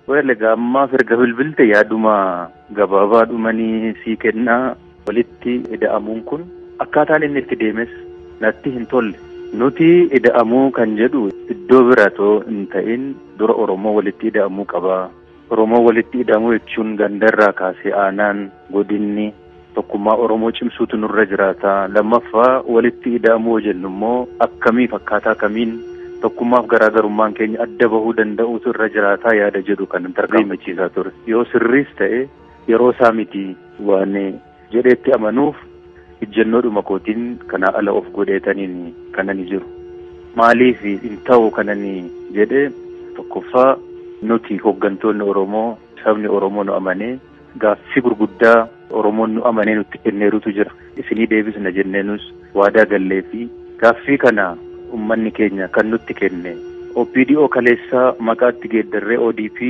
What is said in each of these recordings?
Well, egaa ammaaf erga bilbilte yaaduma gabaabaa dhumanii sii kennaa. Walitti ida'amuun kun akkaataan inni itti deemes natti hin tolle. Nuti ida'amuu kan jedhu iddoo bira otoo hin ta'in dura Oromoo walitti ida'amuu qaba. Oromoo walitti ida'amuu jechuun gandarraa kaasee aanaan godinni tokkummaa Oromoo cimsuutu nurra jiraata. Lammaffaa walitti ida'amuu jennu immoo akkamiif akkaataa kamiin tokkummaaf garaagarummaan keenya adda bahuu danda'uutu irra jiraataa yaada jedhu kan tarkaanfachiisaa ture. Yoo sirriis ta'e yeroo isaa miti waan jedheetti amanuuf ejjennoodhuma kootiin kanaa ala of godheetaniin kanani jiru. Maaliif hin ta'u kanani jedhe tokkoffaa nuti hooggantoonni Oromoo sabni Oromoo nu amanee gaaffii gurguddaa Oromoon nu amanee nutti kenneerutu jira. Isinii deebisna jenneenus waadaa gallee fi gaaffii kana ummanni keenya kan nutti kenne OPDO kaleessaa maqaatti geeddarree ODP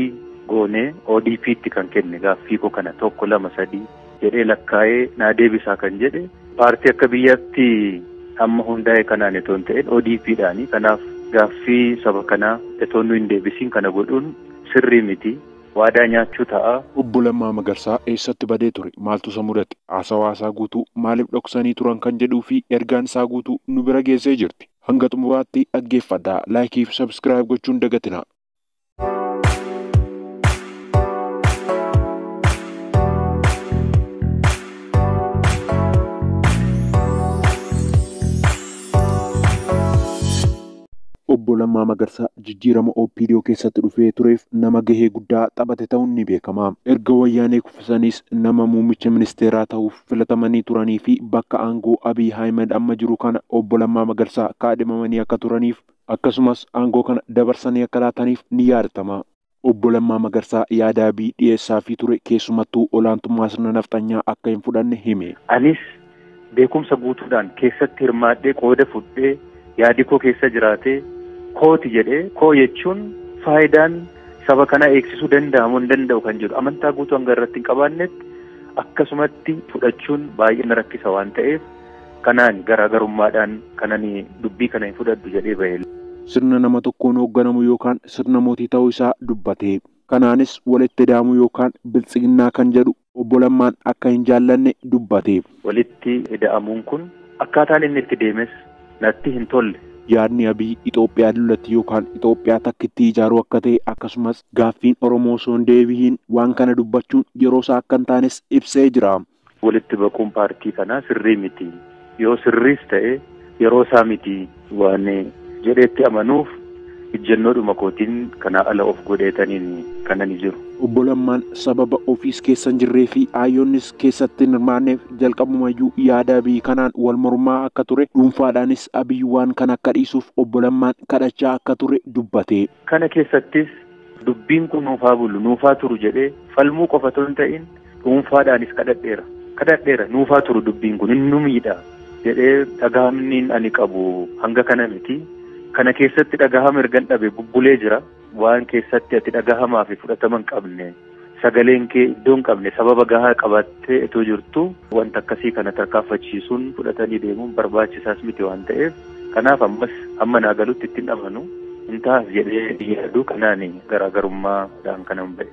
goonee ODP'tti kan kenne gaaffii koo kana 1 2 3 jedhee lakkaa'ee naa deebisaa kan jedhe paartii akka biyyaatti amma hundaa'e kanaan itoo hin ta'in ODP'dhaani. Kanaaf gaaffii saba kanaa itoo nu hin deebisiin kana godhuun sirrii miti. Waadaa nyaachuu ta'a. Obbo Lammaa Magarsaa eessatti badee ture? Maaltu isa mudate? Haasawaa isaa guutuu maaliif dhoksanii turan kan jedhuu fi ergaan isaa guutuu nu bira geessee jirti. Hanga xumuraatti dhaggeeffadhaa. Laayikii fi sabskiraayib gochuun dagatinaa. Obbo Lammaa Magarsaa jijjiirama OPDO keessatti dhufee tureef nama gahee guddaa taphate ta'uun ni beekama. Erga wayyaanee kuffisanis nama muummicha ministeeraa ta'uuf filatamanii turanii fi bakka aangoo Abiy Ahmed amma jiru kana Obbo Lammaa Magarsaa kaadhimamanii akka turaniif akkasumas aangoo kana dabarsanii akka laataniif ni yaadatama. Obbo Lammaa Magarsaa yaada Abiy dhiyeessaafii ture keessumattuu olaantummaa sirna nafxanyaa akka hin fudhanne hime. Anis beekumsa guutuudhaan keessatti hirmaadhee qooda fudhee yaadi koo keessa jiraatee kooti jedhee koo jechuun faayidaan saba kanaa eegsisuu danda'amu hin danda'u kan jedhu amantaa guutuu hanga irratti hin qabaannetti akkasumatti fudhachuun baay'ee na rakkisa waan ta'eef kanaan garaagarummaadhaan kanani dubbii kana hin fudhadhu jedhee ba'e. Sirna nama tokkoon hoogganamu yookaan sirna mootii ta'uu isaa dubbate. Kanaanis walitti ida'amuu yookaan biltsiginnaa kan jedhu Obbo Lammaan akka hin jaallanne dubbate. Walitti ida'amuun kun akkaataan inni itti deemes natti hin tolle. Yaadni Abiy Itoophiyaa dullatti yookaan Itoophiyaa takkitti ijaaruu akka ta'e akkasumas gaaffiin Oromoo osoo hin deebiin waan kana dubbachuun yeroo isaa akka hin taanes ibsee jira. Walitti baquun paartii kanaa sirrii miti. Yoo sirriis ta'e yeroo isaa miti waan jedheetti amanuuf ejjennoodhuma kootiin kanaa ala of godheetaniin kanani jiru. Obbo Lammaan sababa ofiis keessa hin jirree fi hayyoonnis keessatti hin hirmaanneef jalqabumayyuu yaada Abiy kanaan wal mormaa akka ture dhuunfaadhaanis Abiy waan kana akka dhiisuuf Obbo Lammaan kadhachaa akka ture dubbate. Kana keessattis dubbiin kun nuufaa bulu nuufaa turu jedhee falmuu qofa otoo hin ta'in dhuunfaadhaanis kadhadheera. Kadhadheera nuufaa turu dubbiin kun inni miidha jedhee dhagahamniin ani qabu hanga kana miti. Kana keessatti dhagahama ergan dhabe bubbulee jira. Waan keessatti ati dhagahamaa fi fudhatama hin qabne sagaleen kee iddoo hin qabne sababa gahaa qabattee itoo jirtu wanta akkasii kana tarkaanfachiisuun fudhatanii deemuun barbaachisaas miti waan ta'eef kanaaf ammas hamma naa galutti ittiin amanu hin taas jedhee yaadu kanaan garaagarummaadhaan kanan ba'e.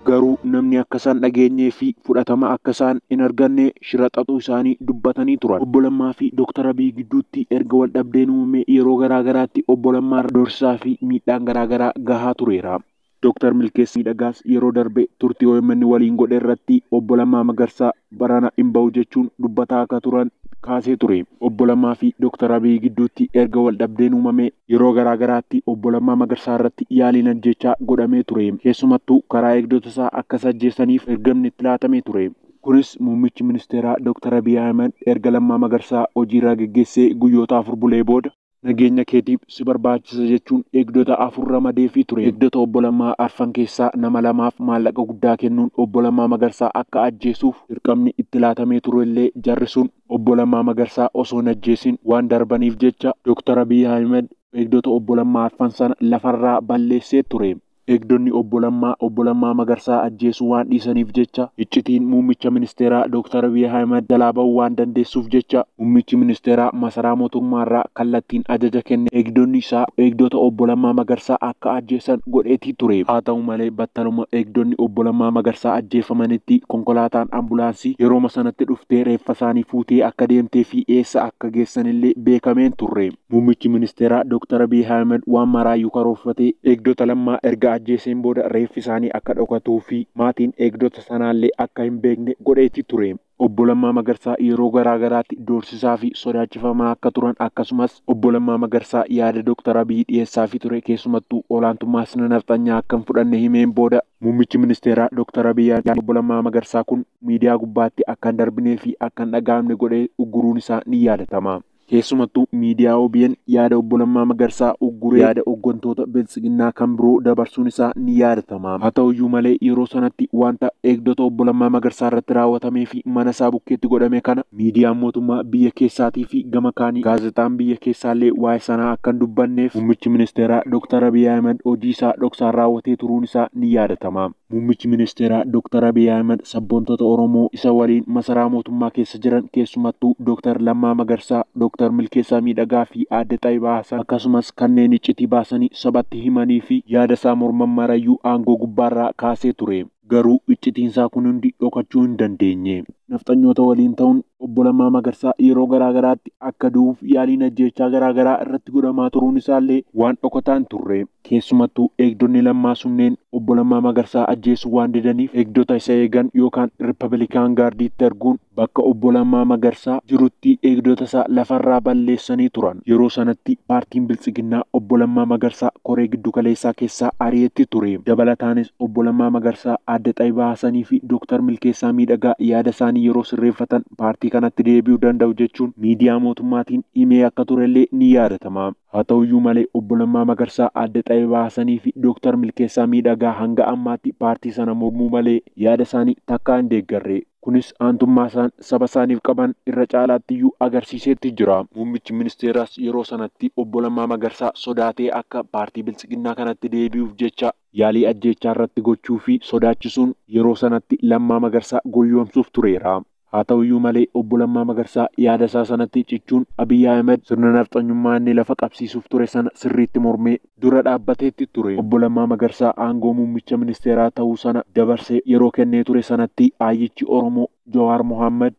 Garuu namni akka isaan dhageenyee fi fudhatama akka isaan hin arganne shira xaxuu isaanii dubbatanii turan. Obbo Lammaa fi Dooktar Abiy gidduutti erga wal dhabdeen uumame yeroo garaagaraatti Obbo Lammaa doorsisaa fi miidhaan garaagaraa gahaa tureera. Dooktar Milkeessaa Miidhagaas yeroo darbe turtii OMN waliin godhe irratti Obbo Lammaa Magarsaa barana hin bahu jechuun dubbataa akka turan kaasee ture. Obbo Lammaa fi Dooktar Abiy gidduutti erga wal dhabdeen uumame yeroo garaagaraatti Obbo Lammaa Magarsaa irratti yaaliin ajjechaa godhamee ture. Keessumattuu karaa eegdota isaa akka ajjeesaniif ergamni itti laatamee ture. Kunis muummichi ministeeraa Dooktar Abiy Ahmed erga Lammaa Magarsaa hojiirraa geggeessee guyyoota 4 bulee booda nageenya keetiif si barbaachisa jechuun eegdota 4 ramadeefii ture. Eegdota Obbo Lammaa arfan keessaa nama 2 maallaqa guddaa kennuun Obbo Lammaa Magarsaa akka ajjeesuuf dirqamni itti laatamee ture illee jarri sun Obbo Lammaa Magarsaa osoo hin ajjeesin waan darbaniif jecha Dooktar Abiy Ahmed eegdota Obbo Lammaa arfan sana lafarraa balleessee ture. Eegdonni obbo Lammaa obbo Lammaa Magarsaa ajjeesuu waan dhiisaniif jecha iccitiin muummicha ministeeraa Dr. Abiy Ahmed jalaa ba'uu waan dandeessuuf jecha muummichi ministeeraa masaraa mootummaarraa kallattiin ajaja kenne eegdonni isaa eegdota obbo Lammaa Magarsaa akka ajjeesan godheetii ture. Haa ta'u malee battaluma eegdonni obbo Lammaa Magarsaa ajjeefamanitti konkolaataan ambulaansii yerooma sanatti dhuftee reeffa isaanii fuutee akka deemtee fi eessa akka geessanillee beekameen turre. Muummichi ministeeraa Dr. Abiy Ahmed waan maraayyuu karoorfatee eegdota Lammaa erga ajjeeseen booda reeffi isaanii akka dhokatuu fi maatiin eegdota sanaallee akka hin beekne godheetii ture. Obbo Lammaa Magarsaa yeroo garaa garaatti doorsisaa fi sodaachifamaa akka turan akkasumas obbo Lammaa Magarsaa yaada Dr. Abiy dhiyeessaafii ture keessumattuu olaantummaa sirna nafxanyaa akka hin fudhanne himeen booda muummichi ministeeraa Dr. Abiy obbo Lammaa Magarsaa kun miidiyaa gubbaatti akka hin darbinee fi akka hin dhaga'amne godhee ugguruun isaa ni yaadatama. Keessumattuu miidiyaa OBN yaada obbo Lammaa Magarsaa ugguree yaada hooggantoota biltsiginnaa kan biroo dabarsuun isaa ni yaadatama. Haa ta'uyyuu malee yeroo sanatti wanta eegdota obbo Lammaa Magarsaa irratti raawwatamee fi mana isaa bukkeetti godhame kana miidiyaan mootummaa biyya keessaatii fi gama kaanii gaazexaan biyya keessaallee waa'ee sanaa akka hin dubbanneef muummichi ministeeraa Dr. Abiy Ahmed hojii isaa dhoksaan raawwatee turuun isaa ni yaadatama. Muummichi ministeeraa Dr. Abiy Ahmed sabboontota Oromoo isa waliin masaraa mootummaa keessa jiran keessumattuu Dr. Lammaa Magarsaa, Dr. Milkeessaa Miidhagaa fi Aadde Xaayibaa Hasan akkasumas kanneen iccitii baasanii sabatti himanii fi yaada isaa morman marayyuu aangoo gubbaarraa kaasee ture. Garuu iccitiinsaa kun hundi dhokachuu hin dandeenye. Nafxanyoota waliin ta'uun obbo Lammaa Magarsaa yeroo garaa garaatti akka du'uuf yaaliin ajjeechaa garaa garaa irratti godhamaa turuun isaallee waan dhokataa hin turre. Keessumattuu eegdonni Lammaa sunneen obbo Lammaa Magarsaa ajjeesuu waan didaniif eegdota isa eegan yookaan Rippabilikaan gaardiitti erguun bakka obbo Lammaa Magarsaa jirutti eegdota isaa lafarraa balleessanii turan. Yeroo sanatti paartiin Biltsiginnaa obbo Lammaa Magarsaa koree giddu galeessaa keessaa ari'etti ture. Dabalataanis obbo Lammaa Magarsaa Aadde Xaayibaa Hasanii fi Dr. Milkeessaa Miidhagaa yaada isaanii yeroo sirreeffatan paartii kanatti deebi'uu danda'u jechuun miidiyaa mootummaatiin himee akka turellee ni yaadatama. Haa ta'uyyuu malee obbo Lammaa Magarsaa Aadde Xaayibaa Hasanii fi Dr. Milkeessaa Miidhagaa hanga ammaatti paartii sana mormuu malee yaada isaanii takkaa hin deeggarre. Kunis aantummaa isaan saba isaaniif qaban irra caalaattiyyuu agarsiiseetti jira. Muummichi ministeeraas yeroo sanatti obbo Lammaa Magarsaa sodaatee akka paartii biltsiginnaa kanatti deebi'uuf jecha yaalii ajjeechaa irratti gochuu fi sodaachisuun yeroo sanatti Lammaa Magarsaa goyyomsuuf tureera. Haa ta'uyyuu malee obbo Lammaa Magarsaa yaada isaa sanatti cichuun Abiy Ahmed sirna nafxanyummaa inni lafa qabsiisuuf ture sana sirriitti mormee dura dhaabbateetti ture. Obbo Lammaa Magarsaa aangoo muummicha ministeeraa ta'uu sana dabarsee yeroo kennee ture sanatti aayyichi Oromoo Jawaar Mohaammed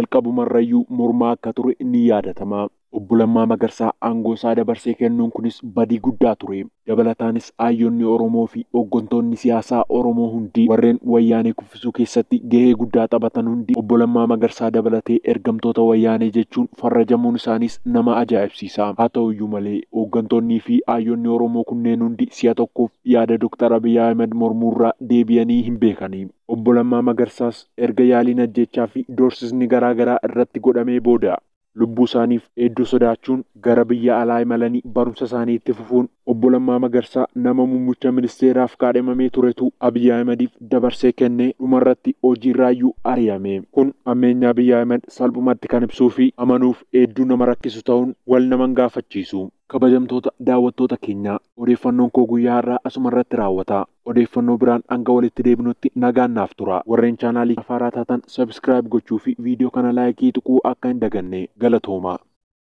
jalqabumarrayyuu mormaa akka ture ni yaadatama. Obbo Lammaa Magarsaa aangoo isaa dabarsee kennuun kunis badii guddaa ture. Dabalataanis aayyonni Oromoo fi hooggantoonni siyaasaa Oromoo hundi warreen wayyaanee kuffisuu keessatti gahee guddaa taphatan hundi obbo Lammaa Magarsaa dabalatee ergamtoota wayyaanee jechuun farrajamuun isaaniis nama ajaa'ibsiisa. Haa ta'uyyuu malee hooggantoonnii fi aayyonni Oromoo kunneen hundi si'a tokkoof yaada Dr. Abiy Ahmed mormuurraa deebi'anii hin beekani. Obbo Lammaa Magarsaas erga yaaliin ajjechaa fi doorsisni garaa garaa irratti godhamee booda lubbuu isaaniif hedduu sodaachuun gara biyya alaa imalanii barumsa isaanii itti fufuun obbo Lammaa Magarsaa nama muummicha ministeeraaf kaadhimamee turetu Abiy Ahmediif dabarsee kennee dhumarratti hojiirraayyuu ari'ame. Kun ammeenya Abiy Ahmed salphumatti kan ibsuu fi amanuuf hedduu nama rakkisu ta'uun wal nama hin gaafachiisu. Kabajamtoota daawwattoota keenyaa odeeffannoon koo guyyaa har'aa asuma irratti raawwata. Odeeffannoo biraan hanga walitti deebinutti nagaan naaf tura. Warreen chaanaalii afaaraa taatan subscribe gochuu fi viidiyoo kana laayikii tuquu akka hin daganne galatooma.